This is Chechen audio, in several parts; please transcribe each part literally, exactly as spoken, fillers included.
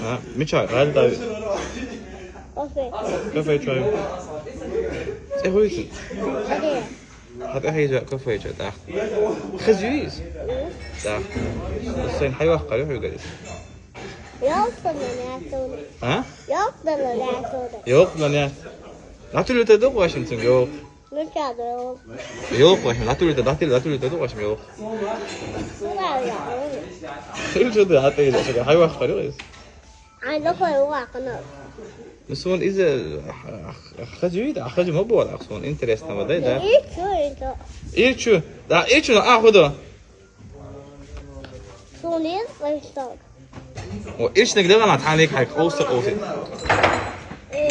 А, мича, гӀалда. Кафе. Кафе чай. ЦӀи хуйцу. ХӀата хӀейза кафе чай, да. Хазиз. Да. Сайн хьайвах къарихь югарис. Йоп, дала лятуна. А? Йоп, дала лятуна. Йоп, дала лят. Натулита ду вашим цун йоп. Ну чё, да йоп. Йоп, вашим, натулита, натулита, натулита ду вашим йоп. Сюда я. Хил чё да, а ты, да, хьайвах къарихь. Ай, да хой вакна. Ну, сон из, а, а, хазиз, а хазиз ма була, сон интересно, да, да? И чё это? И чё? Да, и чё, а, худо. Сунин лайсок. О, ирчнег дагана тхьаниг хьайг къовса къовсит. Э,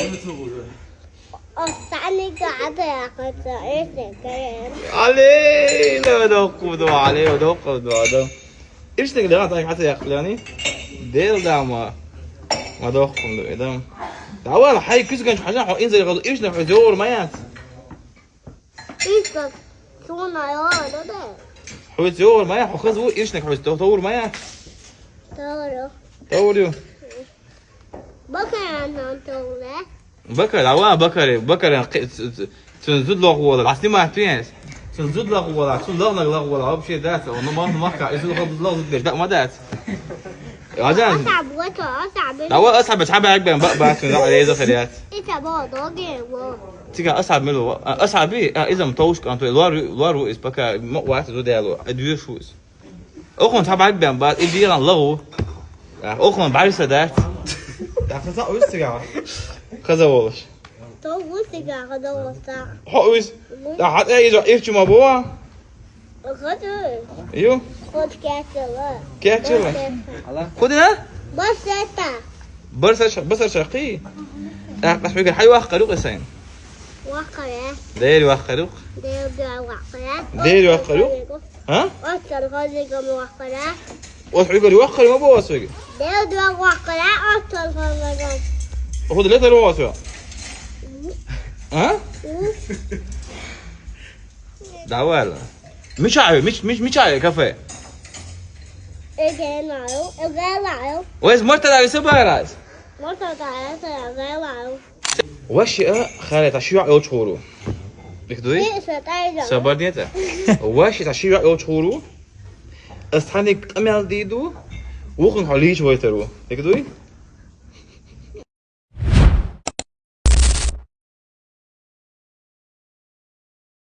останига ада яхаца, ирчнег гаен. Алей, да, да, куда, алей, да, куда, да. Ирчнег дагана тхьаниг хьайг хьата яхлани. Дел дама. Ма дохкум ду, эдам. Давай, хьай кузганч хьажа, хо инза гал ирчнег хьо зор маят. Ирчнег суна йола, да, да. ХӀуц йогӀур ма я, хӀу хаза ву, ирчнег хӀуц тов-, товр ма я. Товр. Товр ю. Бакаран товр, да? Бакар, ава, бакар, бакаран хи-, ц-, ц-, цун зуд лох вола, а снимать ту янс. Цун зуд лох вола, цун лох наг лох вола, вообще дац, он мах, мах ка, изу лох лох зуд беш, да, ма дац. Аджан. Асаб, вот, асаб. Ава, асаб, чаба акбан, ба, ба, цун, да, реза хирият. Ита бо, доге, во. Цига асхьаб мила ва? А, асхьаби? А, изам товш кӀант вай, луар, луар ву из, пока мо вац зу дяло. А дуьш ву из. Охун цхьа бӀарг бен бац, и дигӀан лагъу. А, охун бӀарса дац. Да, хаза уйс цига. Хаза волаш. То ву цига, хаза волаш. Хо уйс. Да, хат э изо ирчу ма бува. Хаза. Ю? Ход кячела. Кячела. Ход кячела. Худина? Басета. Барсаш, басар шахи. А, къас хӀугар хьай вах къарук исайн. Вахкаре. Дер вах къарук. Дер вах къаре. Дер вах къарук. А? Оттал хозигом вахкаре. Ос хӀугар вах къари ма бо освеги. Дер вах вахкаре, оттал хозигом. Худ летер освеги. А? Давай. Мичай, мич, мич, мичай кафе. Эге лайл, эге лайл. Вес морта да веса барас. Морта да веса, эге лайл. Ваши а, харе, та шиё йолчхуру. Бик дуй? Э, сатайда. Сабар нет. Ваши та шиё йолчхуру. Астханик къамял диду. Ухун халич вайтару. Бик дуй?